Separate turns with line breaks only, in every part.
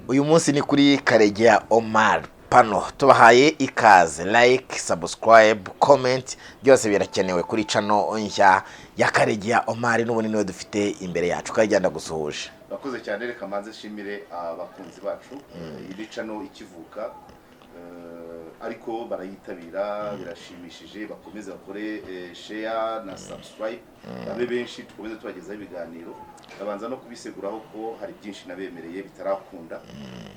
Uyu munsi ni kuri Karegeya Omar Pano. Tubahaye ikaze. Like, subscribe, comment, byose birakenewe kuri channel nshya ya Karegeya Omar. N'ubundi niwe dufite imbere yacu. Karegeya, ndagusuhuje.
Bakoze cyane. Reka manze nshimire abakunzi bacu. Iyi channel ikivuka, ariko barayitabira, birashimishije. Bakomeze bakore share na subscribe, babe benshi, dukomeze tubagezaho ibiganiro. Babanza no kubiseguraho ko hari byinshi nabemereye bitarakunda.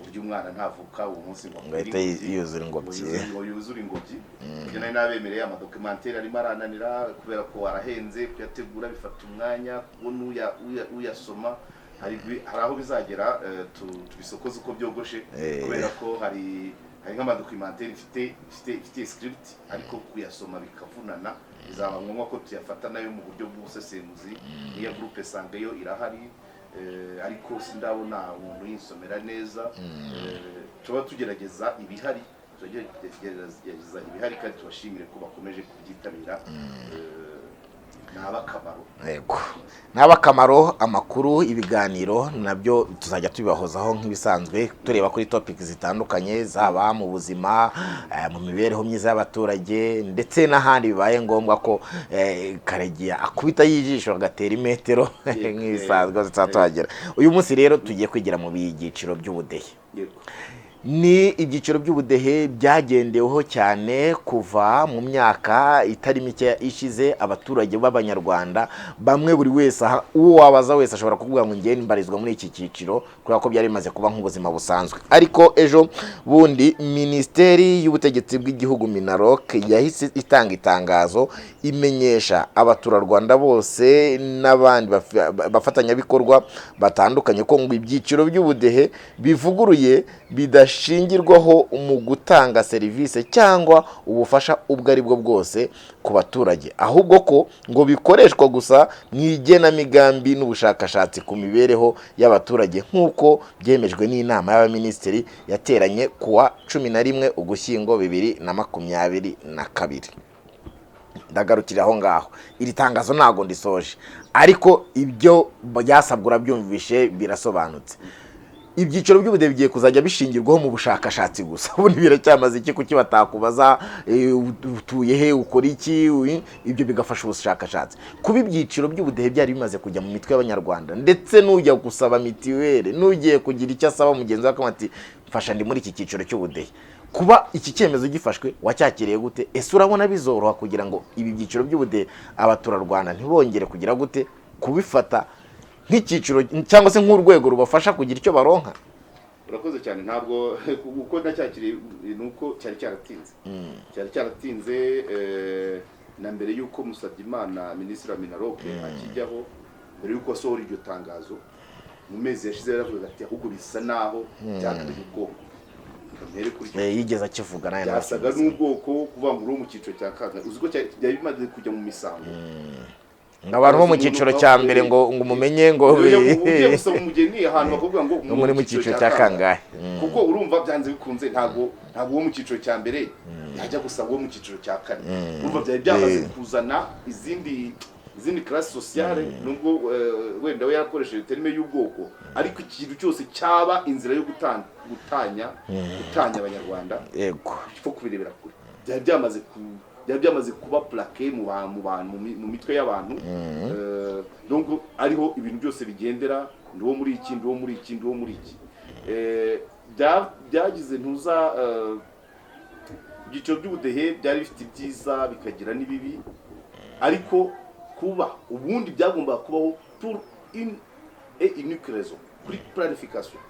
Uburyo umwana ntavuka uwo munsi ngo
ngo ahite
akwire ingobyi,
yuzura ingobyi.
Ngo yuzure ingobyi. Ibyo nari nabemereye, amadocumentary arimo arananira kubera ko arahenze kuyategura, bifata umwanya kubona uyasoma. Hari aho bizagera tubisokoze uko byogoshe, kubera ko hari nk'amadocumentary mfite script, ariko kuyasoma bikavunana. Bizaba ngombwa ko tuyafata nayo mu buryo bw'ubusesenguzi. N'iya groupe sange yo irahari, ariko sindabona umuntu yinsomera neza. Tuba tugerageza ibihari, turagerageza ibihari, kandi tubashimire ko bakomeje kubyitabira. Ni ab'akamaro.
Yego, naba akamaro. Amakuru, ibiganiro nabyo tuzajya tubibahozaho nk'ibisanzwe, tureba kuri topic zitandukanye, zaba mu buzima, mu mibereho myiza y'abaturage, ndetse n'ahandi bibaye ngombwa ko Karegeya akubita y'ijisho agatera imetero nk'ibisanzwe tuzaba tuhagera. Uyu munsi rero tugiye kwigira mu byiciro by'ubudehe. Ni ibyiciro by'ubudehe byagendeweho cyane kuva mu myaka itari mike ishize. Abaturage b'Abanyarwanda bamwe, buri wese aha, uwo wabaza wese ashobora kuvuga ngo njye mbarizwa muri iki cyiciro, kubera ko byari bimaze kuba nk'ubuzima busanzwe. Ariko ejo bundi Minisiteri y'Ubutegetsi bw'Igihugu, MINALOC, yahise itanga itangazo imenyesha abaturarwanda bose n'abandi bafatanyabikorwa batandukanye ko ngo ibyiciro by'ubudehe bivuguruye bidashingirwaho mu gutanga serivisi cyangwa ubufasha ubwo ari bwo bwose ku baturage, ahubwo ko ngo bikoreshwa gusa mu igenamigambi n'ubushakashatsi ku mibereho y'abaturage, nk'uko byemejwe n'Inama y'Abaminisitiri yateranye kuwa 11 Ugushyingo 2022. Ndagarukira aho ngaho, iri tangazo ntabwo ndisoje, ariko ibyo byasabwa urabyumvishe, birasobanutse. Ibyiciro by'ubudehe bigiye kuzajya bishingirwaho mu bushakashatsi gusa. Ubundi biracyamaze iki? Kuki batakubaza utuye he, ukora iki? Ibyo bigafasha ubushakashatsi. Kuba ibyiciro by'ubudehe byari bimaze kujya mu mitwe y'Abanyarwanda, ndetse n'ujya gusaba mitiweli, n'ugiye kugira icyo asaba mugenzi we akamuha ati "Mfasha, ndi muri iki cyiciro cy'ubudehe." Kuba iki cyemezo gifashwe, wacyakiriye gute? Ese urabona bizoroha kugira ngo ibi byiciro by'ubudehe abaturarwanda ntibongere kugira gute, kubifata nk'icyiciro cyangwa se nk'urwego rubafasha kugira icyo baronka?
Urakoze cyane. Ntabwo uko nacyakiriye ni uko cyari cyaratinze, cyari cyaratinze na mbere y'uko Musabyimana, minisitiri wa MINALOC, akijyaho. Mbere y'uko asohora iryo tangazo mu mezi yashize, yaravugaga ati ahubwo bisa naho byakabaye ubwoko. Mpere kuri icyo.
Yigeze akivuga nawe.
Byasaga n'ubwoko, kuvuga ngo uri mu cyiciro cya kangahe. Uzi ko byari bimaze kujya mu misango.
Ngo abantu bo mu cyiciro cya mbere ngo mumenye ngo
Ugiye gusaba umugeni ahantu, bakavuga ngo
ngo muri mu cyiciro cya kangahe.
Kuko urumva byanze bikunze ntabwo uwo mu cyiciro cya mbere yajya gusaba uwo mu cyiciro cya kane. Urumva byari byamaze kuzana izindi classe sociale, nubwo wenda we yakoresheje terme y'ubwoko, ariko ikintu cyose cyaba inzira yo gutanya Abanyarwanda cyo kubirebera kure, byari byamaze kuba plaqué mu bantu, mu mitwe y'abantu. Donc ariho ibintu byose bigendera: ndi uwo muri iki, ndi uwo muri iki, ndi uwo muri iki. Byagize ntuza ibyiciro by'ubudehe byari bifite ibyiza bikagira n'ibibi, ariko kuba ubundi byagombaga kubaho pour une et unique raison, kuri planification,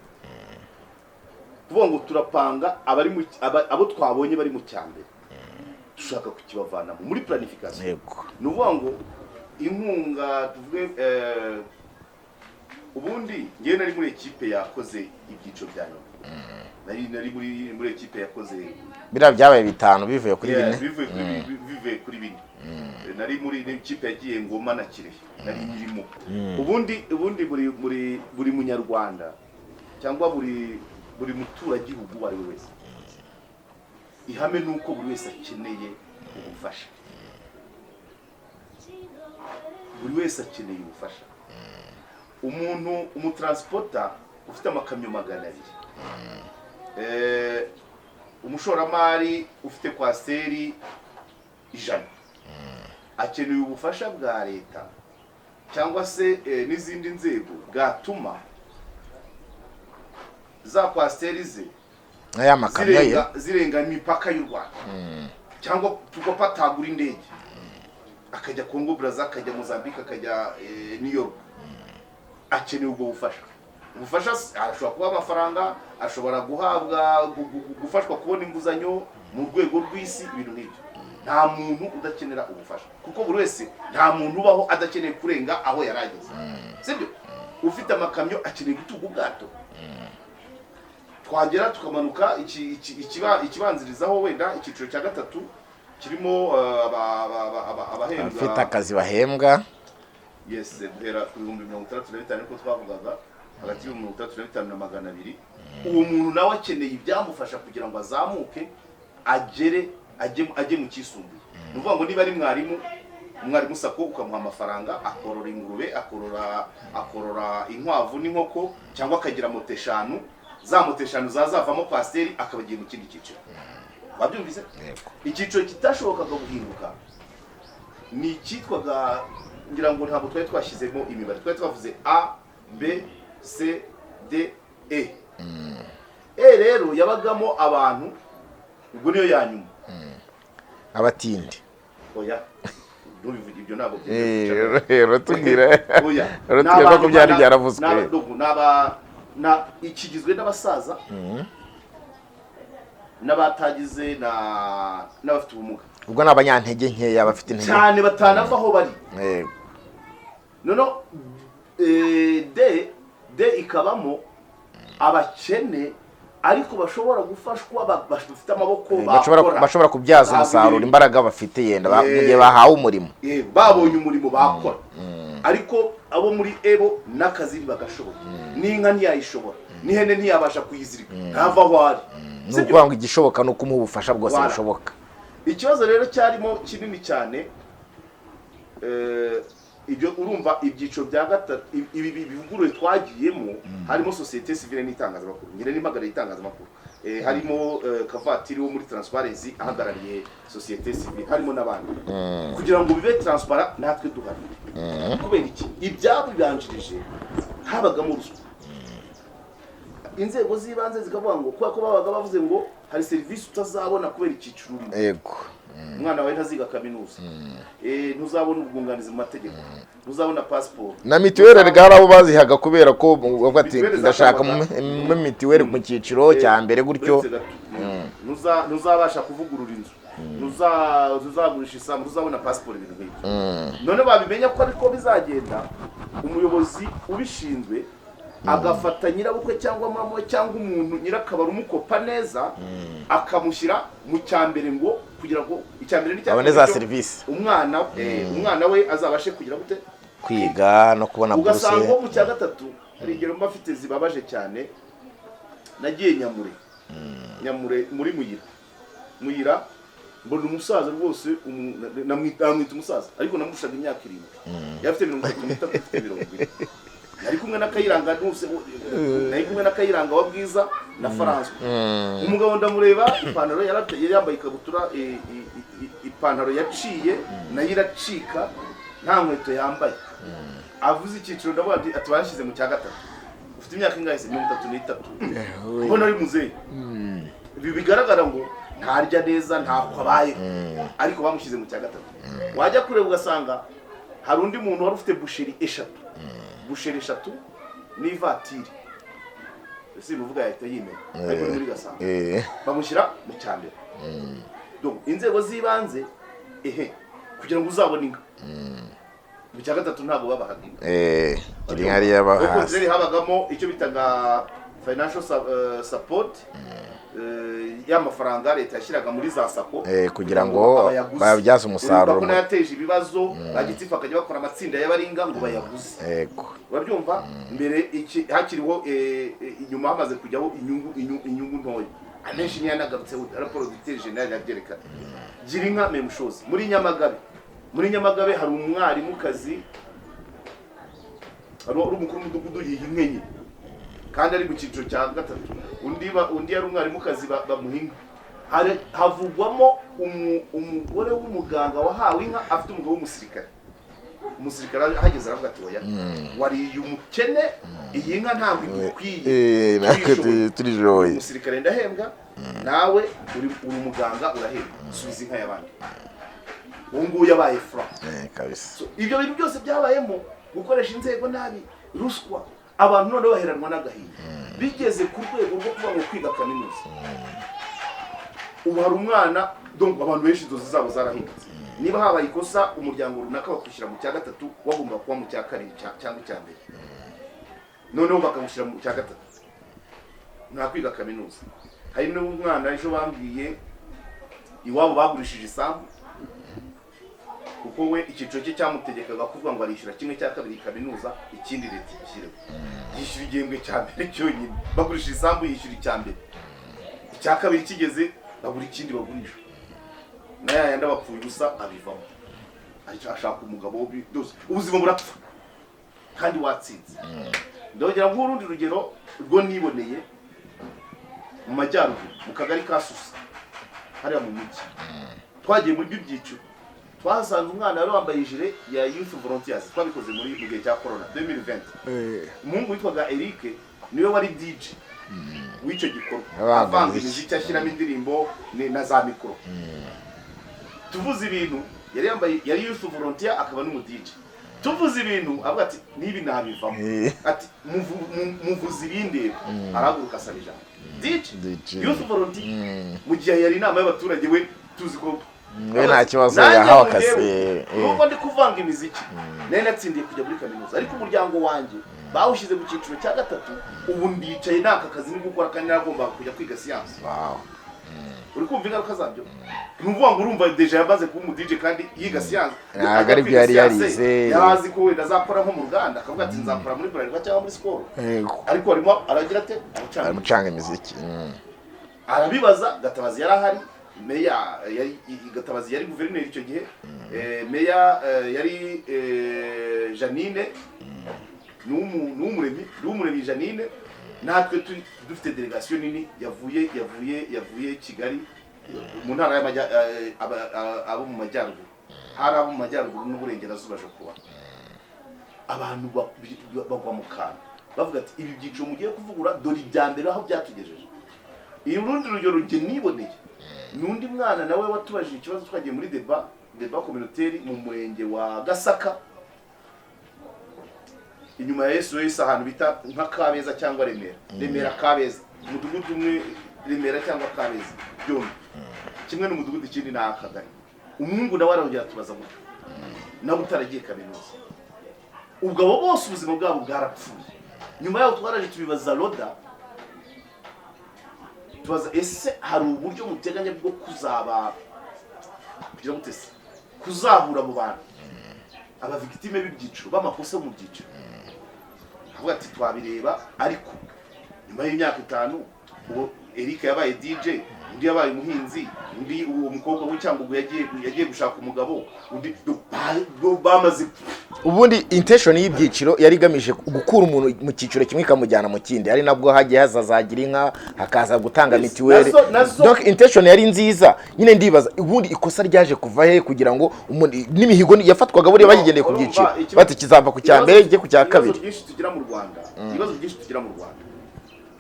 kuvuga ngo turapanga abari mu abo twabonye bari mu cyambere, dushaka kukibavanamo muri planification. Ni ukuvuga ngo inkunga tuvuge, ubundi ngewe nari muri ekipe yakoze ibyiciro bya nyuma, nari muri ekipe yakoze
Biriya byabaye bitanu bivuye kuri
Yeah,
bine.
Bivuye kuri bine. Nari muri ikipe yagiye Ngoma na Kirehe, nari nyirimo. Ubundi buri Munyarwanda cyangwa buri muturagihugu uwo ari we wese, ihame ni uko buri wese akeneye ubufasha. Buri wese akeneye ubufasha. Umuntu umutransporter Ufite amakamyo 200, umushoramari ufite coaster 100 akeneye ubufasha bwa leta cyangwa se n'izindi nzego bwatuma za coaster ze
n'aya makamyo ye
zirenga imipaka y'u Rwanda, cyangwa tugopa atagura indege akajya Congo Brazza, akajya Mozambique, akajya New York. Akeneye ubwo bufasha. Ubufasha ashobora kuba amafaranga, ashobora guhabwa gufashwa kubona inguzanyo mu rwego rw'isi, ibintu nk'ibyo. Nta muntu udakenera ubufasha, kuko buri wese, nta muntu ubaho adakeneye kurenga aho yari ageze, sibyo? Ufite amakamyo akeneye gutunga ubwato. Twagera tukamanuka ikibanzirizaho, wenda icyiciro cya gatatu kirimo abahembwa
abafite akazi bahembwa.
Yes, guhera ku 65,000, niko twavugaga, hagati y'ibihumbi 65 na 200. Uwo muntu nawe akeneye ibyamufasha kugira ngo azamuke agere ajye mu cyisumbuye. Ni ukuvuga ngo niba ari mwarimu, umwarimu SACCO ukamuha amafaranga, akorora ingurube, akorora inkwavu n'inkoko, cyangwa akagira moto eshanu, za moto eshanu zazavamo coaster, akaba agiye mu kindi cyiciro. Wabyumvise?
Yego.
Icyiciro kitashobokaga guhinduka ni icyitwaga, ngira ngo ntabwo twari twashyizemo imibare, twari twavuze A, B, C, D, E. E rero yabagamo abantu, ubwo niyo ya nyuma.
Abatindi.
Oya, ntubivuge ibyo, ntabwo byemewe.
Uratubwira.
Oya.
Uratubwira ko byari byaravuzwe.
Ikigizwe n'abasaza n'abatagize na n'abafite ubumuga.
Ubwo ni abanyantege nkeya, bafite intege
Cyane, batanava aho bari. Noneho D ikabamo abakene ariko bashobora gufashwa, bafite amaboko,
bashobora
bakora.
Bashobora kubyaza umusaruro imbaraga bafite yenda mu gihe bahawe umurimo.
Babonye umurimo bakora. Ariko abo muri ebo n'akazi bagashoboye, n'inka ntiyayishobora, n'ihene ntiyabasha kuyizirika, ntava aho ari.
Ni
Sibyo?
ukuvuga ngo igishoboka ni ukumuha ubufasha bwose
Voilà.
bushoboka.
Ikibazo rero cyarimo kinini cyane, ibyo urumva ibyiciro bya gatatu ibi bivuguruye twagiyemo, harimo société civile n'itangazamakuru, nyine n'impagarariye itangazamakuru. Harimo Kavatiri wo muri Transparency ahagarariye société civile, harimo n'abandi, kugira ngo bibe transparent natwe duhari. Kubera iki? Ibyabibanjirije habagamo ruswa. Inzego z'ibanze zikavuga ngo kubera ko babaga bavuze ngo hari serivisi utazabona kubera icyiciro urimo, umwana wawe ntaziga kaminuza, ntuzabona ubwunganizi mu mategeko, ntuzabona pasiporo.
Na mituweli rega hari abo bazihaga kubera ko bavuga ati
Mituweli
ndashaka
zatangwaga.
mu mituweli mu cyiciro cya mbere gutyo.
Uretse gato. Ntuzabasha kuvugurura inzu, ntuzagurisha isambu, ntuzabona pasiporo, ibintu nk'ibyo. None babimenya ko ariko bizagenda, umuyobozi ubishinzwe agafata nyirabukwe cyangwa mama we cyangwa umuntu nyirakabari umukopa neza, akamushyira mu cya mbere, ngo kugira ngo icya mbere n'icya
Babone
kabiri
za
cyo
serivisi.
Umwana we azabashe kugira gute?
Kwiga no kubona
Ugasanga
buruse.
nko mu cya gatatu, hari ingero mba mfite zibabaje cyane. Nagiye Nyamure, Nyamure muri Muyira. Muyira mbona umusaza rwose, namwita umusaza ariko namurushaga imyaka 7. Yari afite 33, afite 40. Nari kumwe na Kayiranga rwose, nari kumwe na Kayiranga wa Bwiza na Francois. Umugabo ndamureba, ipantaro yari yambaye ikabutura, ipantaro yaciye nayo iracika, nta nkweto yambaye. Avuze icyiciro, ndavuga ati bashyize mu cya gatatu. Ufite imyaka ingahe se? 33. Mbona ari muzehe, ibi bigaragara ngo ntarya neza, ntako abayeho, ariko bamushyize mu cya gatatu. Wajya kureba ugasanga hari undi muntu wari ufite boucherie eshatu, boucherie eshatu n'ivatiri, ese muvuga yahita yimenya, ariko ni muri Gasabo, bamushyira mu cya mbere. Donc, inzego z'ibanze, ehe, kugira ngo uzabone inka mu cya gatatu ntabwo babahaga inka.
Iri hariya
Kuko
hasi.
nzeri habagamo icyo bitaga financial support, y'amafaranga leta yashyiraga muri za SACCO
Kugira ngo
abayaguze.
bayabyaze umusaruro.
Urumva ko nayo yateje ibibazo, ba gitifu bakajya bakora amatsinda y'abaringa ngo bayaguze. Urabyumva? Mbere iki hakiriho, inyuma hamaze kujyaho inyungu ntoya, amenshi ntiyanagarutseho. Raporo directeur général yabyerekana. Gira inka, même chose muri Nyamagabe. Muri Nyamagabe hari umwarimukazi, hari umukuru w'umudugudu yiha inka enye. Kandi ari mu cyiciro cya gatatu. Undi yari umwarimukazi, bamuha inka. Havugwamo umugore w'umuganga wahawe inka afite umugabo w'umusirikare. Umusirikare ahageze aravuga ati: "Oya, wariye umukene, iyi nka ntabwo igukwiye."
Natwe
Turishoboye.
Turishoboye.
Umusirikare ndahembwa, nawe uri umuganga urahembwa, subiza inka y'abandi. Uwo nguwo yabaye franc.
Kabisa.
So, ibyo bintu byose byabayemo gukoresha inzego nabi, ruswa, abantu noneho baheranwa n'agahinda, bigeze ku rwego rwo kuba ngo kwiga kaminuza. Ubu hari umwana, donc abantu benshi inzozi zabo zarahindutse. Niba habaye ikosa, umuryango runaka bakwishyira mu cya gatatu, wagomba kuba mu cya kabiri cyangwa icya mbere, noneho bakagushyira mu cya gatatu, nta kwiga kaminuza. Hari n'umwana ejo bambwiye iwabo bagurishije isambu, kuko we icyiciro cye cyamutegekaga kuvuga ngo arishyura kimwe cya kabiri kaminuza, ikindi leta igishyireho. Yishyura igihembwe cya mbere cyonyine. Bagurisha isambu, yishyura icya mbere, icya kabiri kigeze babura ikindi bagurisha, na ya yandi abapfuye ubusa, abivamo. Ashaka umugabo byose, ubuzima burapfa kandi watsinze. Ndongera nk'urundi rugero rwo niboneye mu majyaruguru, mu kagari ka Susa hariya mu mujyi. Twagiye muri by'ibyiciro, twahasanze umwana wari wambaye ijire ya Youth Volunteers. Twabikoze mu gihe cya corona 2020. Umuhungu witwaga Eric niwe wari DJ w'icyo gikorwa.
Avanga
avanga
imiziki.
Imiziki, ashyiramo indirimbo na za mikoro, tuvuze ibintu. Yari yambaye, yari youth volunteer akaba n'umu DJ. Tuvuze ibintu avuga ati: "N'ibi nabivamo." Ati: "Muvuze ibindeba." Arahaguruka asaba ijambo. DJ,
DJ.
youth volunteer, mu gihe yari inama y'abaturage, we tuzi ko
We nta kibazo,
Nanjye
yahawe akazi.
mundebe, nubwo ndi kuvanga imiziki, nari natsindiye kujya muri kaminuza, ariko umuryango wanjye bawushyize mu cyiciro cya gatatu. Ubu ndicaye n'aka kazi ni gukora kandi naragombaga kujya kwiga siyansi. Uri kumva ingaruka zabyo? Ni ukuvuga ngo urumva déjà yamaze kuba umu DJ kandi yiga siyansi.
Ntabwo ari byo yari yarize.
Yari azi ko wenda azakora nko mu ruganda, akavuga ati: "Nzakora muri Bralirwa cyangwa muri Skol." Ariko arimo aragira ate? Aracanga.
Aramucanga imiziki.
Arabibaza Gatabazi, yari ahari. Meya yari, Gatabazi yari guverineri icyo gihe. Meya yari Janine Nuwumuremyi Janine. Natwe turi dufite délégation nini yavuye Kigali mu ntara y'amajya, abo mu majyaruguru, hari abo mu majyaruguru n'uburengerazuba. Aje kuba abantu bagwa mu kantu, bavuga ati: "Ibi byiciro mugiye kuvugura, dore ibya mbere aho byatugejeje." Iyi rundi rugero njye niboneye ni undi mwana nawe watubajije ikibazo. Twagiye muri débat communautaire mu murenge wa Gasaka, inyuma ya SOS, ahantu bita nka Kabeza cyangwa Remera, Remera Kabeza, umudugudu umwe, Remera cyangwa Kabeza, byombi kimwe n'umudugudu, ikindi ni akagari. Umuhungu nawe arongera atubaza gutyo, nawe utaragiye kaminuza. Ubwo abo bose ubuzima bwabo bwarapfuye. Nyuma yaho twaraje tubibaza LODA, tubaza: "Ese hari uburyo muteganya bwo kuzaba kugira gute se, kuzahura abo bantu, aba victimes b'ibyiciro, b'amakosa mu byiciro?" Avuga ati: "Twabireba, ariko nyuma y'imyaka 5." Uwo Eric yabaye DJ, undi yabaye umuhinzi, undi, uwo mukobwa w'Icyangugu, yagiye gushaka umugabo, undi bamaze.
Ubundi intention y'ibyiciro yari igamije gukura umuntu mu cyiciro kimwe ikamujyana mu kindi, ari nabwo hagiye hazazagira inka, hakaza gutanga
Yes,
mituweli.
nazo-
Donc intention yari nziza nyine. Ndibaza ubundi ikosa ryaje kuva he kugira ngo umuntu n'imihigo yafatwaga buriya bayigendeye ku
Urumva,
byiciro, bati kizava ku cya mbere kijye ku cya
ibibazo
kabiri.
byinshi tugira mu Rwanda, ibibazo byinshi tugira mu Rwanda,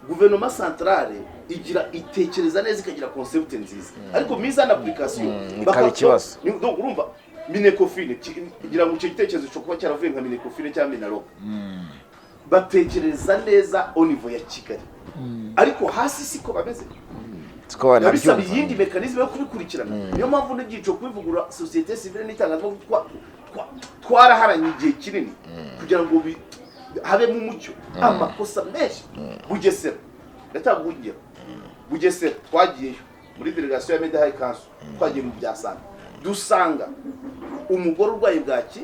guverinoma centrale igira, itekereza neza, ikagira concept nziza, ariko mise en application
Ikaba ikibazo.
Donc urumva MINECOFIN, ngira ngo icyo gitekerezo gishobora kuba cyaravuye nka MINECOFIN cyangwa MINALOC. Batekereza neza au niveau ya Kigali, ariko hasi siko bameze.
Siko
Biba bisaba
banabyumva.
iyindi mécanisme yo kubikurikirana. Niyo mpamvu n'ibyiciro kubivugurura, société civile n'itangazamakuru twaraharanye igihe kinini kugira ngo habemo umucyo. Amakosa menshi, Bugesera, ndatanga urugero, Bugesera twagiyeyo muri délégation ya Media High Council, twagiye mu byasanga, dusanga umugore urwaye bwaki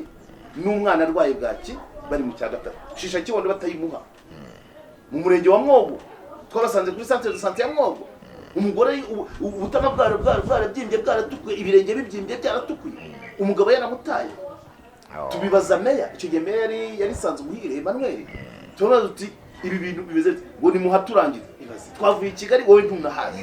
n'umwana arwaye bwaki bari mu cya gatatu, shisha kibondo batayimuha. Mu murenge wa Mwogo twabasanze kuri centre de santé ya Mwogo, umugore ubutama bwarabyimbye, bwaratukuye, ibirenge bibyimbye byaratukuye, umugabo yaramutaye.
Oh.
Tubibaza meya icyo gihe, meya yari Nsanzumuhire Emmanuel. Tubabaza tuti: Ibi bintu bimeze bite? Ngo nimuhaturangize. Ibaze, twavuye i Kigali, wowe ntunahazi.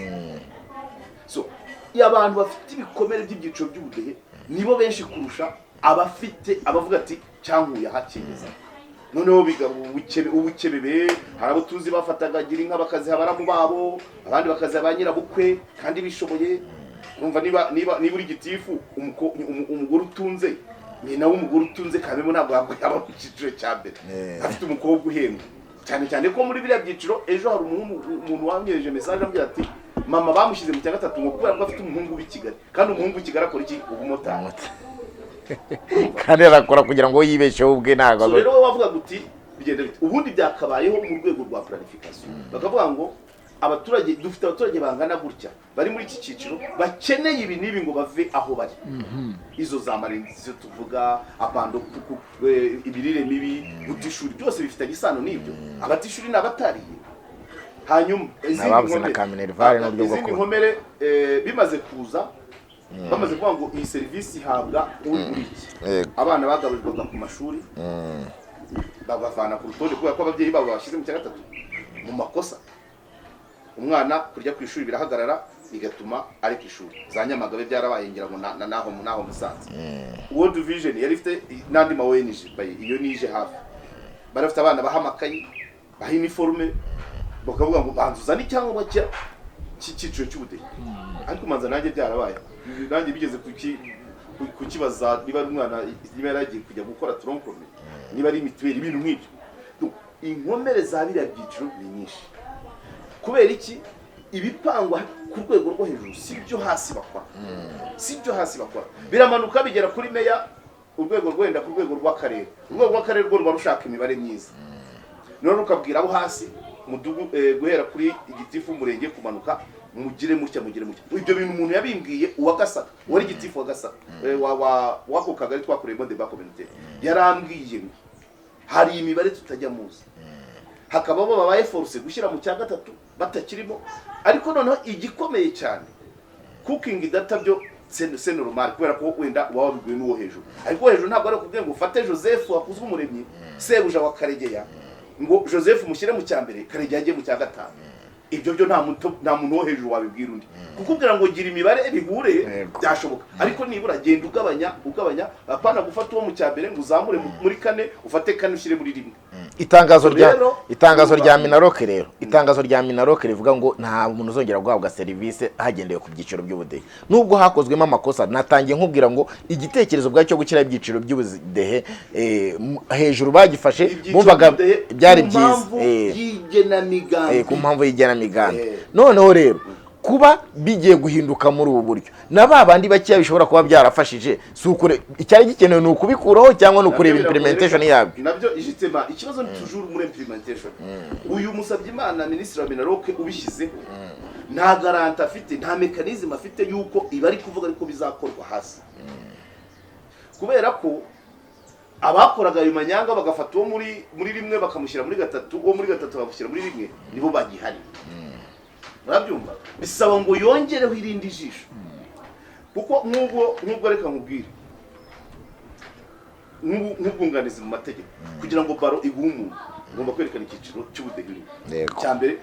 So iyo abantu bafite ibikomere by'ibyiciro by'ubudehe nibo benshi kurusha abafite abavuga ati cyankuye ahakigeza. Noneho biga ubukebebe. Hari abo tuzi bafataga gira inka bakaziha abaramu babo, abandi bakaziha ba nyirabukwe kandi bishoboye. Urumva, niba uri gitifu, umugore utunze, nyina w'umugore utunze kabemo ntabwo yaba mu cyiciro cya mbere afite umukobwa uhembwa cyane cyane ko muri biriya byiciro. Ejo hari umuntu wamwohereje message ambwira ati mama bamushyize mu cya gatatu ngo kubera ko afite umuhungu w'i Kigali. Kandi umuhungu w'i Kigali akora iki? Ubumotari.
Kandi arakora kugira ngo yibesheho ubwe, ntabwo
So rero wowe wavuga uti bigenda bite? Ubundi byakabayeho mu rwego rwa planification, bakavuga ngo abaturage dufite, abaturage bangana gutya bari muri iki cyiciro bakeneye ibi n'ibi ngo bave aho bari, izo za marenzizo tuvuga, abando, imirire mibi, guta ishuri, byose bifitanye isano n'ibyo. Abata ishuri ni abatariye. Hanyuma izindi
Ababuze na
nkomere-
ka minerval n'uburyo bwo
izindi
kuba.
nkomere, bimaze kuza, bamaze kuvuga ngo iyi serivisi ihabwa uri muri iki, abana bagaburirwaga ku mashuri babavana ku rutonde kubera ko ababyeyi babo babashyize mu cya gatatu mu makosa. Umwana kurya ku ishuri birahagarara, bigatuma ari ku ishuri. Za Nyamagabe byarabaye, ngira ngo naho Musanze. World Vision yari ifite n'andi ma ONG, iyo nije hafi, bari bafite abana baha amakayi, baha iniforume, bakavuga ngo banza uzane icyangombwa cy'icyiciro cy'ubudehe. Ariko manza nanjye byarabaye, nanjye bigeze kukibaza niba ari umwana, niba yaragiye kujya gukora tronc commun, niba ari mituweli, ibintu nk'ibyo. Donc, inkomere za biriya byiciro ni nyinshi. Kubera iki? Ibipangwa ku rwego rwo hejuru si byo hasi bakora, si byo hasi bakora. Biramanuka bigera kuri meya, urwego rwenda ku rwego rw'akarere. Urwego rw'akarere rwo ruba rushaka imibare myiza, none rukabwira abo hasi mudugu, guhera kuri igitifu w'umurenge kumanuka, mugire mutya, mugire mutya. Ibyo bintu umuntu yabimbwiye uwa Gasaka, wari gitifu wa Gasaka, wa w'ako kagari twakoreyemo débat communautaire, yarambwiye ngo hari imibare tutajya muzi, hakabamo babaye forcé gushyira mu cya gatatu batakirimo. Ariko noneho igikomeye cyane, cooking data byo c'est normal, kubera ko wenda uba wabibwiwe n'uwo hejuru. Ariko uwo hejuru ntabwo ari ukubwira ngo ufate Joseph wakuzwe umuremyi, sebuja wa Karegeya, ngo Joseph mushyire mu cya mbere, Karegeya ajye mu cya gatanu. Ibyo byo nta muntu wo hejuru wabibwira undi. Kukubwira ngo gira imibare bihure, byashoboka, ariko nibura genda ugabanya, ugabanya, apana gufata uwo mu cya mbere ngo uzamure muri kane, ufate kane ushyire muri rimwe.
Itangazo rya
Rero,
itangazo rya MINALOC rero, itangazo rya MINALOC rivuga ngo nta muntu uzongera guhabwa serivisi hagendewe ku byiciro by'ubudehe, nubwo hakozwemo amakosa. Natangiye nkubwira ngo igitekerezo ubwacyo cyo gushyiraho ibyiciro by'ubudehe, hejuru bagifashe
Ibyiciro
bumvaga
by'ubudehe
byari
ku
byiza,
mpamvu y'igenamigambi.
Ku mpamvu y'igenamigambi. Noneho rero kuba bigiye guhinduka muri ubu buryo, na ba bandi bakeya bishobora kuba byarafashije, si ukure icyari gikenewe ni ukubikuraho cyangwa ni ukureba
Nabyo
implementation
biragoye.
yabyo?
Nabyo justement ikibazo ni toujours muri implementation. Uyu Musabyimana, minisitiri wa MINALOC ubishyizeho, nta garantie afite, nta mécanisme afite yuko ibi ari kuvuga ariko bizakorwa hasi, kubera ko abakoraga ayo manyanga bagafata uwo muri rimwe bakamushyira muri gatatu, uwo muri gatatu bakamushyira muri rimwe, nibo bagihari. Murabyumva, bisaba ngo yongereho irindi jisho, kuko nk'ubwo reka nkubwire, nk'ubwunganizi mu mategeko, kugira ngo baro iguhe umuntu, ugomba kwerekana icyiciro cy'ubudehe urimo. Cya mbere,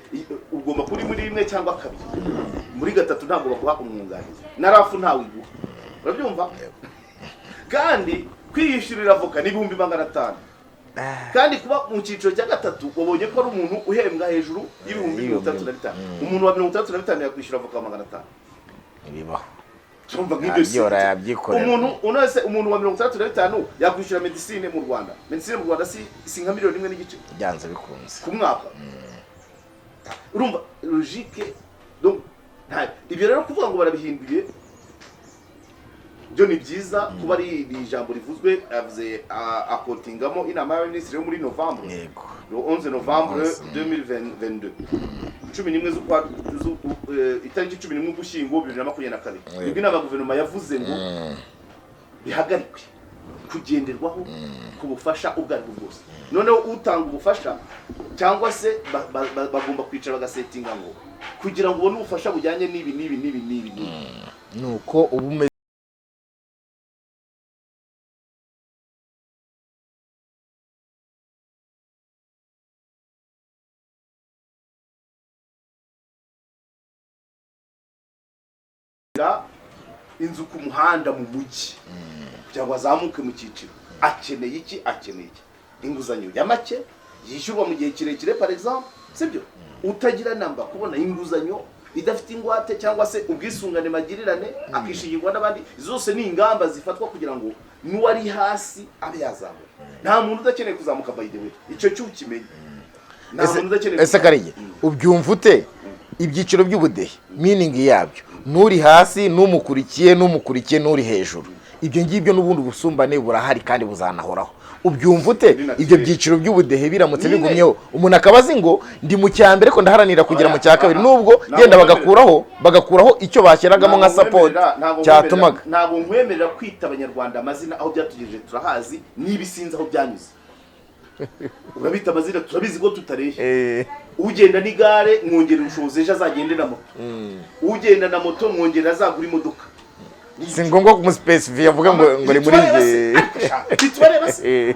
ugomba kuri muri rimwe cyangwa kabiri. Muri gatatu ntabwo baguha umwunganizi, na RAF ntawe iguha. Urabyumva? Kandi kwiyishyurira avoka ni 500,000. Kandi kuba mu cyiciro cya gatatu, wabonye ko ari umuntu uhembwa hejuru y'65,000. Umuntu wa 65 yakwishyura avoka 500?
Ntibibaho.
Urumva nk'ibyo si
Yabyora, yabyikorera.
Umuntu unose, umuntu wa 65 yakwishyura medicine mu Rwanda? Medicine mu Rwanda si nka 1.5 miliyoni
Byanze bikunze.
ku mwaka? Urumva logique? Donc ibyo rero kuvuga ngo barabihinduye byo ni byiza, kuba ari iri ijambo rivuzwe, avuze akotingamo inama y'abaminisitiri yo muri novembre, le 11 novembre 2022, 11 z'ukwa itariki 11 Ugushyingo 2022, nibwo inama ya guverinoma yavuze ngo bihagarikwe kugenderwaho ku bufasha ubwo aribwo bwose. Noneho utanga ubufasha cyangwa se bagomba kwicara bagasetinga ngo kugira ngo ubone ubufasha bujyanye n'ibi n'ibi n'ibi n'ibi n'ibi.
Nuko uba umeze.
Gutangira inzu ku muhanda mu mujyi kugira ngo azamuke mu cyiciro, akeneye iki? Akeneye iki? Inguzanyo ya make yishyurwa mu gihe kirekire, par exemple, sibyo? Utagira namba kubona inguzanyo idafite ingwate cyangwa se ubwisungane magirirane, akishingirwa n'abandi. Izo zose ni ingamba zifatwa kugira ngo n'uwari hasi abe yazamuka. Nta muntu udakeneye kuzamuka, by the way, icyo cyo ukimenye. Nta muntu udakeneye
Ese
kuzamuka.
Karige, ubyumva ute ibyiciro by'ubudehe, meaning yabyo, n'uri hasi n'umukurikiye n'umukurikiye n'uri hejuru? Ibyo ngibyo n'ubundi ubusumbane burahari kandi buzanahoraho. Ubyumva ute
Ni naturel.
ibyo byiciro by'ubudehe biramutse
Nyine.
bigumyeho, umuntu akaba azi ngo ndi mu cya mbere ko ndaharanira kugera mu cya kabiri,
Aha.
nubwo
Ntabwo
genda
nkwemerera.
bagakuraho icyo bashyiragamo nka
Ntabwo
support
ntabwo
cyatumaga
ntabwo nkwemerera kwita Abanyarwanda amazina. Aho byatugejeje turahazi, niba isinzi aho byanyuze urabita amazina, turabizi ko tutareshya. Ugenda n'igare mwongerera ubushobozi, ejo azagende na moto. Ugenda na moto mwongerera, azagura imodoka.
Si ngombwa kumusipesifiya avuga ngo ni muri
Ntitubareba se?
njye.
Ariko sha, ntitubareba se?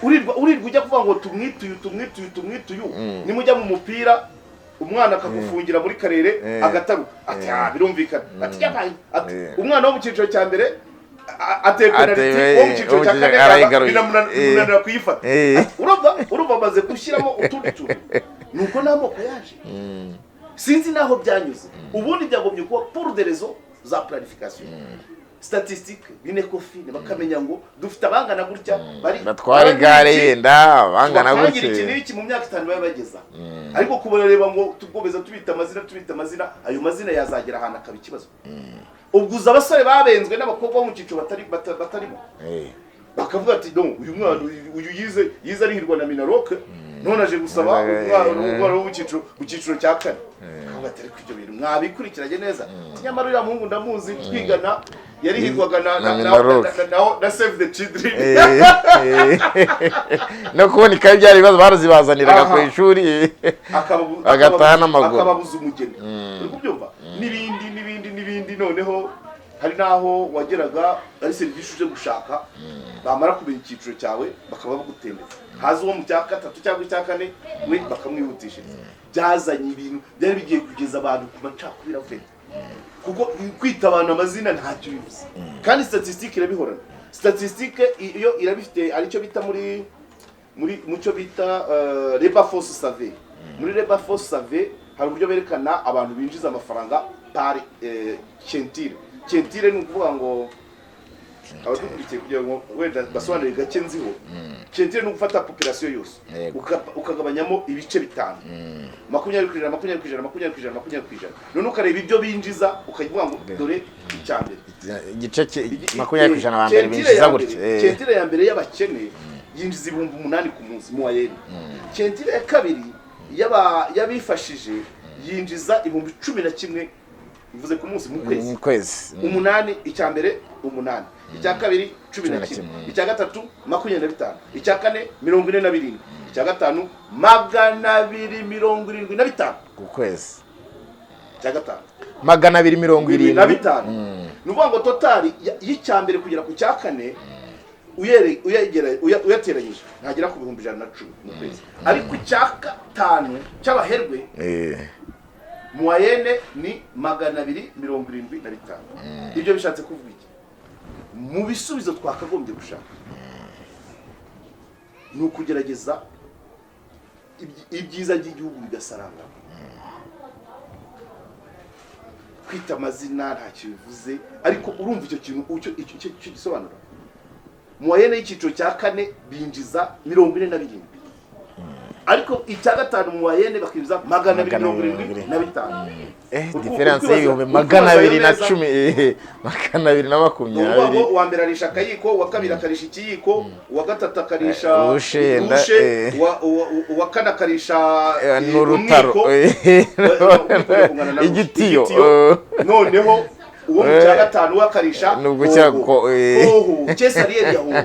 Urirwa ujya kuvuga ngo tumwituyu, tumwituyu, tumwituyu. Nimujya mu mupira, umwana akagufungira muri karere, agataruka, ati: "Ah, birumvikana." Ati: "Yabaye." Ati: "Umwana wo mu cyiciro cya mbere ateye penaliti, uwo mu cyiciro
uwo mu
cya
cyiciro
kane
arayigaruye.
binamunanira kuyifata." Ati, urumva amaze gushyiramo utundi tuntu, nuko n'amoko yaje, sinzi n'aho byanyuze. Ubundi byagombye kuba pour des raisons za planification statistique, MINECOFIN, bakamenya ngo dufite abangana gutya bari
batwara
bari
igare
iki,
yenda bangana
tubapangira
gutya.
Iki n'iki mu myaka 5 babe bageza. Ariko kubareba ngo tugomeza tubita amazina, tubita amazina, ayo mazina yazagera ahantu akaba ikibazo. Ubwo uzi abasore babenzwe n'abakobwa bo mu cyiciro batarimo, bakavuga ati: "No, uyu mwana uyu yize arihirwa na MINALOC, none aje gusaba umwana wo mu cyiciro cya kane." Akavuga ati: "Ariko ibyo bintu mwabikurikiranye neza?" Ati: "Nyamara uriya muhungu ndamuzi, twigana, yarihirwaga na
Na
na
MINALOC.
na Save the Children."
No kubona ikayi byari ibibazo, barazibazaniraga ku ishuri agataha n'amaguru.
Akababuza umugeni, uri kubyumva, n'ibindi n'ibindi n'ibindi. Noneho hari n'aho wageraga ari serivisi uje gushaka, bamara kumenya icyiciro cyawe bakaba bagutembeza, haza uwo mu cya gatatu cyangwa icya kane, we bakamwihutishiriza. Byazanye ibintu byari bigiye kugeza abantu ku macakubiri afite, kuko kwita abantu amazina ntacyo bivuze. Kandi statistique irabihorana. Statistique iyo irabifite, aricyo bita muri mu cyo bita labor force survey. Muri labor force survey hari uburyo berekana abantu binjiza amafaranga par quintile. Quintile ni ukuvuga ngo, abadukurikiye, kugira ngo wenda basobanurire gake nziho, quintile ni ugufata population yose, ukagabanyamo ibice bitanu: 20%, 20%, 20%, 20%. None ukareba ibyo binjiza, ukavuga ngo dore icya mbere.
Igice 20% ba mbere
Quintile
binjiza
ya
gutya.
mbere, quintile ya mbere y'abakene yinjiza 8000 ku munsi mu wayeni. Quintile ya kabiri y'abifashije yinjiza 11,000, bivuze ku munsi, mu kwezi.
Mu kwezi.
Umunani, icya mbere umunani, icya kabiri cumi na
11,
kimwe, icya gatatu 25, icya kane 47, icya gatanu 275.
Ku kwezi.
Icya gatanu
magana abiri mirongo
irindwi na
irindwi
bitanu. Ni ukuvuga ngo total y'icya mbere kugera ku cya kane, uyateranyije ntagera ku 110,000 mu kwezi. Ariko icya gatanu cy'abaherwe, moyenne ni 275. Ibyo bishatse kuvuga iki? Mu bisubizo twakagombye gushaka ni ukugerageza ibyiza by'igihugu bigasarangana. Kwita amazina ntacyo bivuze, ariko urumva icyo kintu icyo gisobanura? Moyenne y'icyiciro cya kane binjiza 47, ariko icya gatanu moyenne bakinjiza 275.
Différence
uri
y'ibihumbi
kwibaza
magana abiri na
neza?
cumi, magana abiri na
Ni ukuvuga
makumyabiri.
ngo uwa mbere arisha akayiko, uwa kabiri akarisha ikiyiko, uwa gatatu akarisha
Rushe yenda,
rushe, uwa kane akarisha
n'urutaro.
umwiko. Umwiko ungana na rushe.
Igitiyo.
Igitiyo. Noneho uwo mu cya gatanu we akarisha
Ni ugucya
hoho.
ko.
Hoho cyesariyeri ya hoho,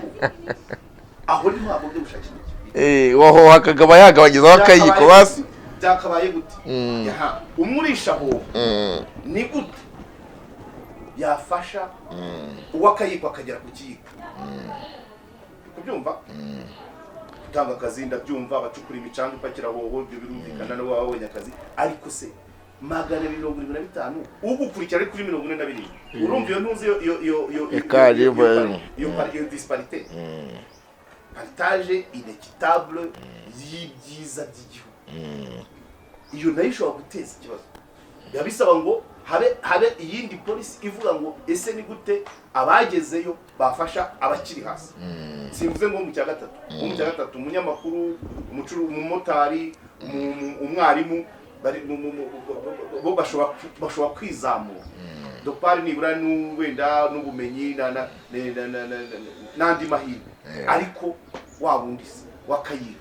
aho niho hagombye gushakira iki.
Waho akagaba yagabanyizaho akayiko basi.
Byakabaye gute? Yaha, umurisha hoho ni gute yafasha uw'akayiko akagera ku kiyiko? Kubyumva, gutanga akazi ndabyumva, abacukura imicanga ipakira hoho, ibyo birumvikana, nabo baba babonye akazi. Ariko se 275, ugukurikira ari kuri 47. Urumva iyo ntuzi iyo
Écart
iyo disparité, partage inéquitable y'ibyiza by'igihugu, iyo nayo ishobora guteza ikibazo. Biba bisaba ngo habe iyindi policy ivuga ngo: ese ni gute abagezeyo bafasha abakiri hasi? Simvuze ngo mu cya gatatu, nko mu cya gatatu, umunyamakuru, umumotari, umwarimu, bari bo bashobora kwizamura dopari nibura wenda n'ubumenyi n'andi mahirwe. Ariko wa wundi se wakayiga,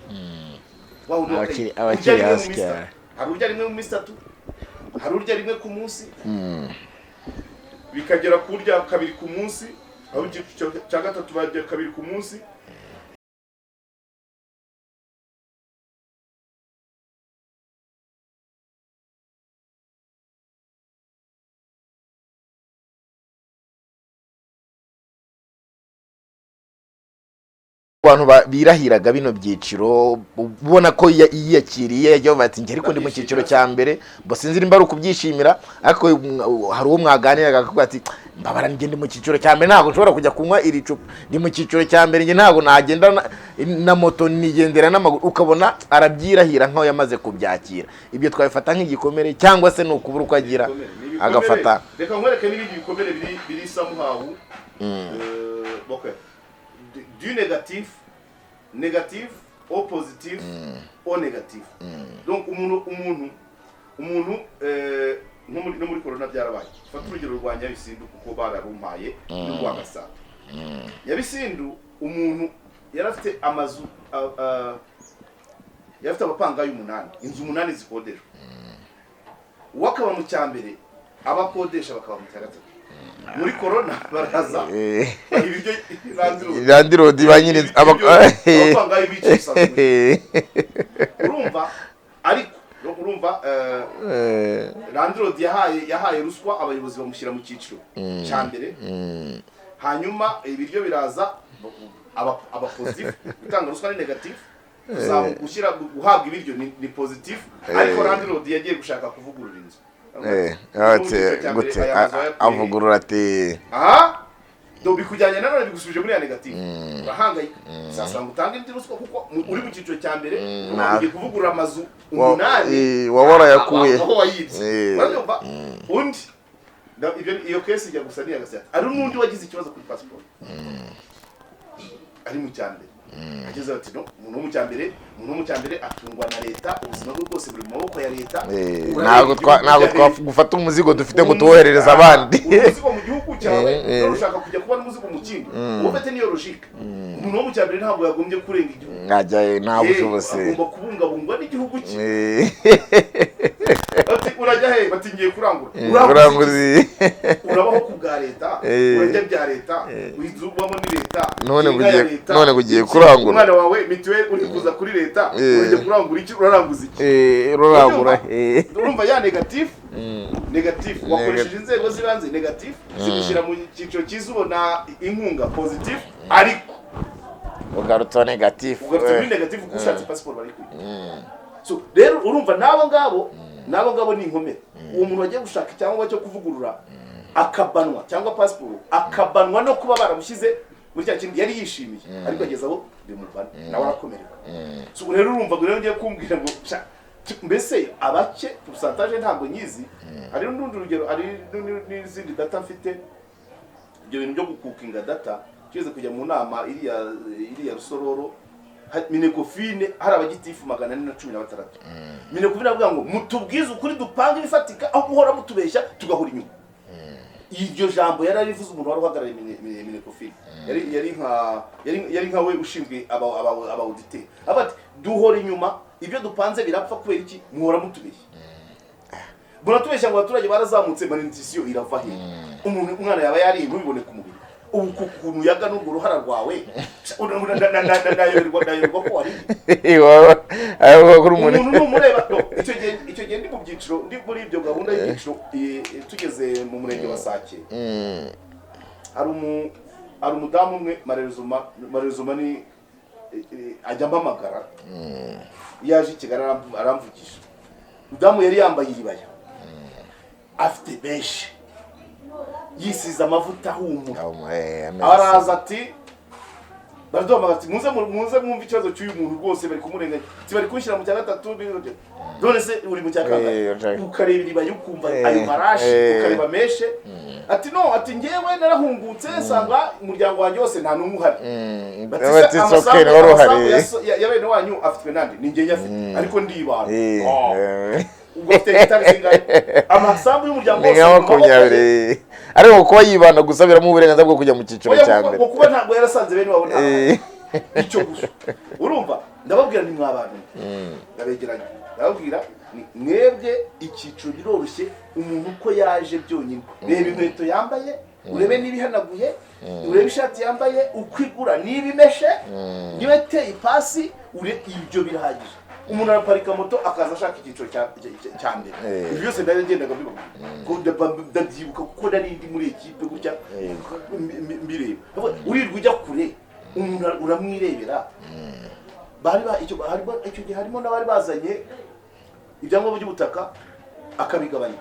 wa wundi wakayiga,
Abakiri
urya rimwe mu
hasi
minsi
cyane.
itatu. Hari urya rimwe mu minsi itatu, hari urya rimwe ku munsi, bikagera kurya kabiri ku munsi, aho icyiciro cya gatatu barya kabiri ku munsi.
Abantu birahiraga bino byiciro, ubona ko yiyakiriye, yagiye bati: "Njye ariko ndi mu cyiciro cya mbere." Bo sinzi nimba ari ukubyishimira, ariko hari uwo mwaganiraga akavuga ati: "Mbabara, njye ndi mu cyiciro cya mbere, ntabwo nshobora kujya kunywa iri cupa. Ndi mu cyiciro cya mbere, njye ntabwo nagenda na moto, nigendera n'amaguru." Ukabona arabyirahira nk'aho yamaze kubyakira. Ibyo twabifata nk'igikomere cyangwa se ni ukubura uko agira
Ibikomere, ni ibikomere.
agafata?
Reka nkwereke n'ibindi bikomere biri somehow, okay, du négatif, négatif au positif au négatif. Donc umuntu nko muri no muri corona byarabaye. Fata urugero rwa Nyabisindu, kuko bararumpaye, n'urwa Gasabo. Nyabisindu, umuntu yari afite amazu, yari afite abapangayi umunani, inzu umunani zikodeshwa. Uwo akaba mu cya mbere, abakodesha bakaba mu cya gatatu. Muri corona baraza baha ibiryo landlord.
Landlord, ba nyiri
Abapangayi bicaye isanzwe. Urumva, ariko urumva, landlord yahaye ruswa abayobozi, bamushyira mu cyiciro cya mbere. Hanyuma ibiryo biraza, aba positif. Gutanga ruswa ni négatif, gushyira guhabwa ibiryo ni positif. Ariko landlord yagiye gushaka kuvugurura inzu.
Ati gute avugurura ati?
Aha do bikujyanye nanone, bigusubije muri ya négatif. Urahangayika sasa ngo utange indi ruswa kuko uri mu cyiciro cya mbere, urumva ugiye kuvugurura amazu umunani
waba warayakuye.
aho wayibye. Urabyumva? Undi iyo case ijya gusa n'iya Gasata. Hari n'undi wagize ikibazo kuri passport ari mu cya mbere. Ageze ati: "No, umuntu wo mu cya mbere atungwa na leta, ubuzima bwe bwose buri mu maboko ya leta." Urareba
Ntabwo
igihugu
ntabwo
cya leta.
twagufata umuzigo dufite ngo tuwoherereze abandi.
Umuzigo mu gihugu cyawe, none ushaka kujya kuba n'umuzigo mu kindi. Wowe ufite niyo logique, umuntu wo mu cya mbere ntabwo yagombye kurenga igihugu.
Nkajya nta bushobozi.
Agomba kubungabungwa n'igihugu cye. Bati: "Urajya he?" Bati: "Ngiye kurangura." Uranguza
Uranguzi.
iki? Urabaho ku bwa leta, urarya bya leta, inzu ubamo ni leta,
None
inka ya leta,
none ugiye
iki,
kurangura.
Umwana wawe mituweli uri kuza kuri leta. Urajya kurangura iki? Uraranguza iki?
Rurangura.
Urumva ya négatif, négatif, wakoresheje inzego z'ibanze négatif, zigushyira mu cyiciro cyiza, ubona inkunga positif, ariko
ugarutse négatif.
Ugarutse muri négatif kuko ushatse pasiporo bari kwiga. So rero urumva n'abo ngabo ni inkomere. Uwo muntu wagiye gushaka icyangombwa cyo kuvugurura akabanwa, cyangwa pasiporo, akabanwa no kuba baramushyize muri cya kintu yari yishimiye, ariko ageze aho bimubana, nawe arakomereka. So rero urumva ngo rero ngiye kumbwira ngo mbese abake pourcentage ntabwo nyizi. Hari n'urundi rugero, hari n'izindi data mfite. Ibyo bintu byo gukukinga data, tugeze kujya mu nama iriya Rusororo, Minecofin, hari abagitifu 416. Minecofin avuga ngo: "Mutubwize ukuri, dupanga ibifatika, aho guhora mutubeshya tugahora inyuma." Iryo jambo yari arivuze umuntu wari uhagarariye Minecofin, yari nka we ushinzwe aba auditeur. Avuga ati: "Duhora inyuma, ibyo dupanze birapfa. Kubera iki? Muhora mutubeshya, muratubeshya ngo abaturage barazamutse. Malnutrition irava he? Umuntu, umwana yaba yariye ntubibone ku mubiri. Ubu ku kuntu yaga n'urwo ruhara rwawe, nayoberwa ko wariye."
Kuri umuntu.
Umuntu numureba no, icyo gihe ndi mu byiciro, ndi muri ibyo gahunda y'ibyiciro, tugeze mu murenge wa Sake, hari umudamu umwe, marerezuma ni ajya ampamagara iyo aje i Kigali, aramvugisha. Umudamu yari yambaye iribaya. Afite benshi, yisize amavuta ahumura.
Ameze.
Araza ati, baraduhamagara ati: "Muze muze mwumve ikibazo cy'uyu muntu rwose, bari kumurenganya." Ati: "Bari kunshyira mu cya gatatu." None se uri mu cya kangahe? Ukareba iribaya, ukumva ayo marashi, ukareba meshe. Ati: "No," ati, "njyewe narahungutse nsanga umuryango wanjye wose nta n'umwe uhari." Bati:
Bati,
"Se
"It's okay, wari uhari."
Amasambu ya bene wanyu afitwe nande? Ni njye nyafite, ariko ndibana. Oh. Ubwo afite hegitari zingahe? Amasambu y'umuryango
Ni
wose
nka
mu maboko ye.
20, ariko kuba yibana gusa biramuha uburenganzira bwo kujya mu cyiciro
Oya,
cya mbere.
Ngo kuba ntabwo yarasanze bene wabo nta icyo gusa. Urumva, ndababwira ni mwa bantu, ndabegeranya, ndababwira ni mwebwe, icyiciro biroroshye. Umuntu uko yaje byonyine, reba inkweto yambaye, urebe niba ihanaguye, urebe ishati yambaye uko igura, niba imeshe, niba iteye ipasi, ibyo birahagije. Umuntu araparika moto akaza ashaka icyiciro cya mbere. Ibyo byose ndagendaga mbibabwira. Ko ndabyibuka kuko nari ndi muri ekipe gutya mbireba. Urirwa ujya kure, umuntu uramwirebera. Bari ba icyo harimo, icyo gihe harimo n'abari bazanye ibyangombwa by'ubutaka akabigabanya.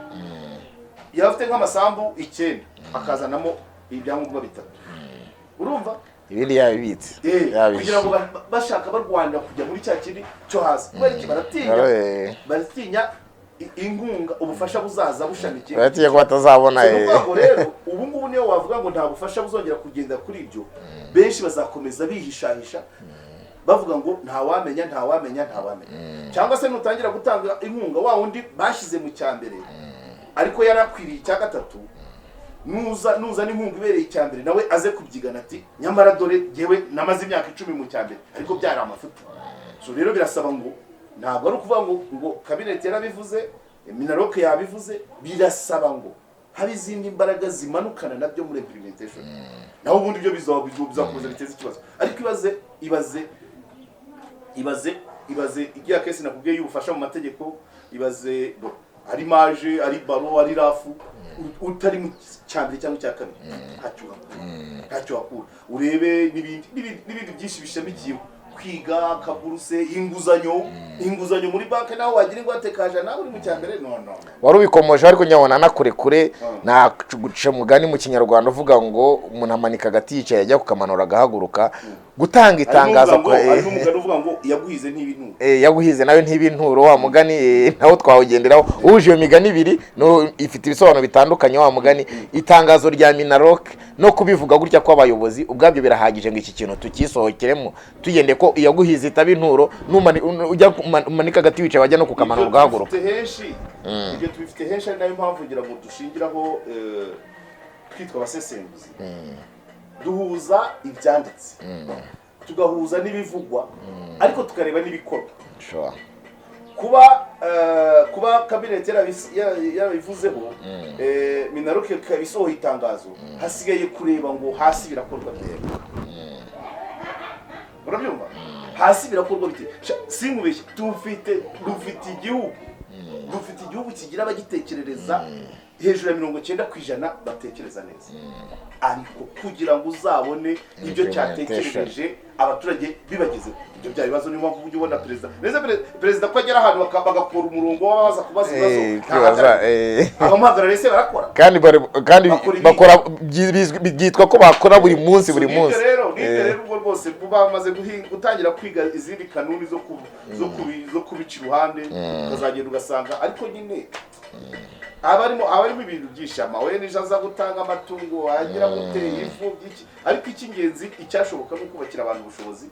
Yaba afite nk'amasambu 9, akazanamo ibyangombwa bitatu, urumva?
Ibindi yabibitse. Yabishe.
Kugira ngo bashaka barwanira kujya muri cya kindi cyo hasi. Kubera iki? Baratinya, baratinya inkunga, ubufasha buzaza bushamikiye.
Baratinya ko batazabona.
So, ni ukuvuga ngo rero ubu ngubu niyo wavuga ngo nta bufasha buzongera kugenda kuri ibyo, benshi bazakomeza bihishahisha bavuga ngo ntawamenya, ntawamenya, ntawamenya. Cyangwa se nutangira gutanga inkunga, wa wundi bashyize mu cya mbere ariko yarakwiriye icya gatatu, nuza n'inkunga ibereye icya mbere, nawe aze kubyigana ati: "Nyamara dore jyewe namaze imyaka 10 mu cya mbere, ariko byari amafuti." So rero birasaba ngo, ntabwo ari ukuvuga ngo kabineti yarabivuze, MINALOC yabivuze, birasaba ngo habe izindi mbaraga zimanukana nabyo muri implementation. Naho ubundi ibyo bizakomeza biteze ikibazo. Ariko ibaze, ibaze, ibaze, ibaze igiya case nakubwiye y'ubufasha mu mategeko. Ibaze bo, ari MAJ, ari barreau, ari RAF, utari mu cya mbere cyangwa icya kabiri, ntacyo uhakura, ntacyo uhakura. Urebe n'ibindi n'ibindi byinshi bishamikiyeho, kwiga, kaburuse, inguzanyo, inguzanyo muri banki, nawe wagira ingwate kaja nawe uri mu cya mbere, no, no, no.
Wari ubikomoje, ariko nyabona na kure kure naguca mugani mu Kinyarwanda uvuga ngo umuntu amanika agati yicaye, ajya kukamanura agahaguruka. Gutanga itangazo
Hari n'umugani uvuga ngo yaguhize ntibintu.
Yaguhize nawe ntibinturo, wa mugani nawo twawugenderaho. Uhuje iyo migani ibiri, no ifite ibisobanuro bitandukanye. Wa mugani, itangazo rya MINALOC no kubivuga gutya kw'abayobozi ubwabyo birahagije ngo iki kintu tukisohokeremo, tugendeye ko iyaguhize itaba inturo, ujya umanika agati wicaye, wajya no kukamanura
Ibyo
ugahaguruka.
tubifite henshi, ibyo tubifite henshi, ari nayo mpamvu ngira ngo dushingiraho twitwa abasesenguzi. Duhuza ibyanditse, tugahuza n'ibivugwa, ariko tukareba n'ibikorwa. Kuba kabineti yarabivuzeho, MINALOC ikaba isohoye itangazo, hasigaye kureba ngo hasi birakorwa bite. Urabyumva? Hasi birakorwa bite? Sinkubeshye, dufite igihugu kigira abagitekerereza hejuru ya 90% batekereza neza, ariko kugira ngo uzabone ibyo cyatekerereje abaturage bibagezeho, ibyo bya bibazo. Niyo mpamvu ujya ubona perezida neza, perezida ko agera ahantu bagakora umurongo w'abaza kubaza ibibazo,
Kwibaza,
ntahagarare. Abamuhagarariye se barakora?
Kandi
Bakora ibi.
bakora byitwa ko bakora buri munsi, buri
So, n'ibyo
munsi.
rero, n'ibyo rero, ubwo rwose bamaze gutangira kwiga izindi kanuni zo kubica iruhande, ukazagenda ugasanga ariko nyine abarimo ibintu byinshi, ama ONG aza gutanga amatungo, agira gute, ifu by'iki. Ariko icy'ingenzi, icyashoboka ni ukubakira abantu ubushobozi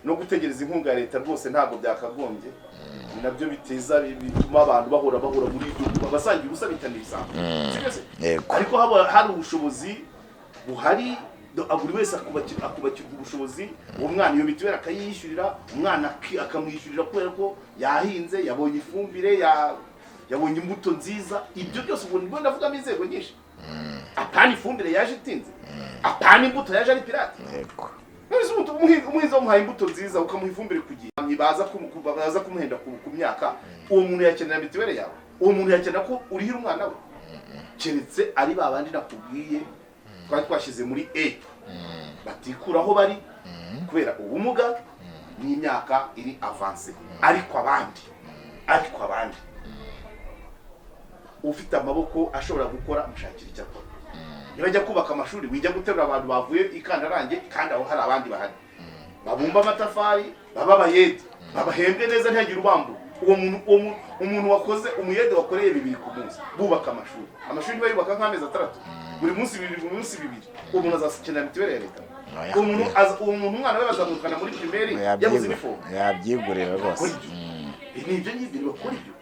no gutegereza inkunga ya leta rwose ntabwo byakagombye. Ni nabyo biteza, bituma abantu bahora muri ibyo basangira ubusa, bitana ibisambo. Sibyo se?
Yego.
Ariko haba hari ubushobozi buhari, buri wese akubakirwa ubushobozi, uwo mwana iyo mituweli akayiyishyurira, umwana akamwishyurira kubera ko yahinze, yabonye ifumbire, yabonye imbuto nziza. Ibyo byose ubwo nibwo ndavugamo inzego nyinshi, apana ifumbire yaje itinze, apana imbuto yaje ari pirate. None se umuhinzi wamuhaye imbuto nziza, ukamuha ifumbire ku gihe, baza kumuhenda ku myaka, uwo muntu yakenera mituweli yawe? Uwo muntu yakenera ko urihira umwana we? Keretse ari ba bandi nakubwiye twari twashyize muri E, batikura aho bari kubera ubumuga n'imyaka iri avancée. Ariko abandi Ufite amaboko ashobora gukora, mushakira icyo akora. Niba ajya kubaka amashuri, wijya guterura abantu bavuye i Kantarange kandi aho hari abandi bahari babumba amatafari, baba abayede, babahembwe neza, ntihagire ubambura. Uwo muntu, umuntu wakoze, umuyede wakoreye 2 ku munsi bubaka amashuri, amashuri niba yubaka nk'amezi 6, buri munsi 2, buri munsi 2, uwo muntu azakenera mituweli ya leta?
Oya.
Uwo muntu umwana we bazamwirukana muri primaire yabuze inifomu?
Yabyigurira rwose.
Bakora ibyo. Ni ibyo ngibyo, ntibakora ibyo.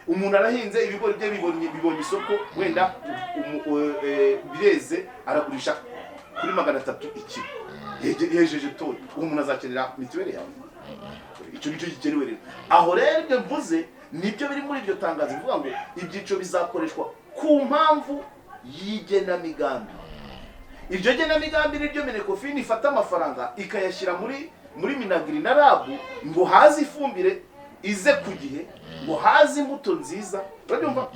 Umuntu arahinze ibigori bye, bibonye isoko, wenda bireze, aragurisha kuri 300 ikiro. Yejeje toni. Uwo muntu azakenera mituweli yawe? Icyo nicyo gikenewe rero. Aho rero ibyo mvuze nibyo biri muri iryo tangazo bivuga ngo ibyiciro bizakoreshwa ku mpamvu y'igenamigambi. Iryo genamigambi niryo MINECOFIN ifata amafaranga ikayashyira muri MINAGRI na RAB ngo haze ifumbire ize ku gihe, ngo haze imbuto nziza, urabyumva?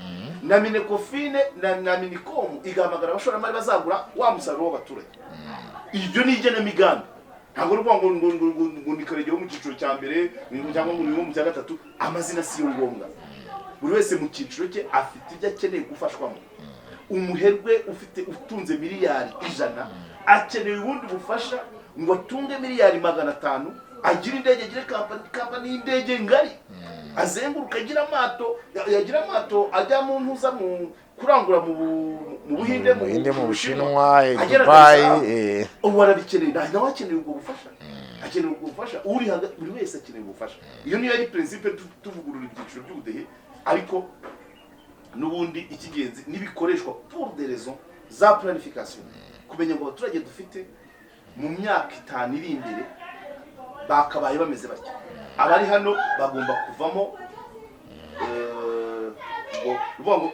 Na MINECOFIN na MINICOM igahamagara abashoramari bazagura wa musaruro w'abaturage. Iryo ni igenamigambi, ntabwo ari ukuvuga ngo ni Karegeya wo mu cyiciro cya mbere cyangwa ngo ni uwo mu cya gatatu. Amazina si yo ngombwa. Buri wese mu cyiciro cye afite ibyo akeneye gufashwamo. Umuherwe ufite utunze miliyari 100 akeneye ubundi bufasha ngo atunge miliyari 500, agire indege, agire kampani y'indege ngari, azenguruka, agira amato, yagira amato ajya mu ntuza, mu kurangura mu Buhinde,
mu Buhinde, mu Bushinwa,
agera
Dubai.
Dar es Salaam. Ubu arabikeneye, nawe akeneye ubwo bufasha, akeneye ubwo bufasha. Uri hagati, buri wese akeneye ubufasha. Iyo niyo ari principe tuvugurura ibyiciro by'ubudehe. Ariko n'ubundi icy'ingenzi n'ibikoreshwa pour des raisons za planification, kumenya ngo abaturage dufite mu myaka 5 iri imbere bakabaye bameze batya, abari hano bagomba kuvamo, ngo uvuga ngo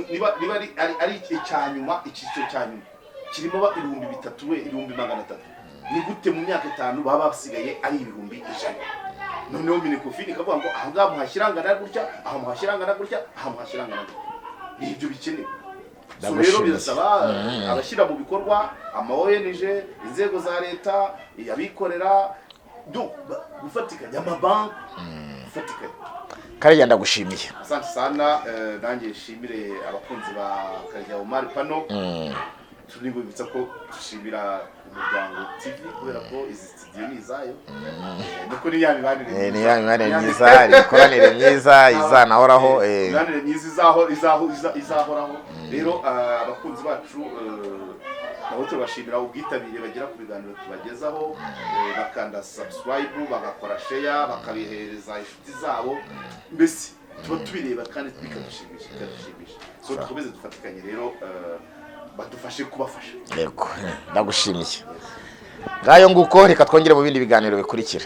niba ari icya nyuma, icyiciro cya nyuma kirimo 3000 we 300,000, ni gute mu myaka 5 baba basigaye ari 100,000? Noneho MINECOFIN ikavuga ngo aha ngaha muhashyira angana gutya, aha muhashyira angana gutya, aha muhashyira angana gutya. Ni ibyo bikenewe. So rero
Ndagushimiye.
birasaba abashyira mu bikorwa, ama ONG, inzego za leta, abikorera, gufatikanya, amabanki, gufatikanya.
Karegeya, ndagushimiye.
Asante sana. Nanjye nshimire abakunzi ba Karegeya Omar Pano. Tunibutsa ko dushimira Umuryango TV kubera ko izi studio ni izayo. Nuko ni ya mibanire
Ni ya mibanire myiza, imikoranire myiza izanahoraho.
Imibanire myiza izahoraho. Rero abakunzi bacu, nabo turabashimira ubwitabire bagira ku biganiro tubagezaho, bakanda subscribe, bagakora share, bakabihereza inshuti zabo. Mbese tuba tubireba kandi bikadushimisha. So dukomeze dufatikanye rero, badufashe kubafasha.
Yego, ndagushimiye. Ngayo nguko, reka twongere mu bindi biganiro bikurikira.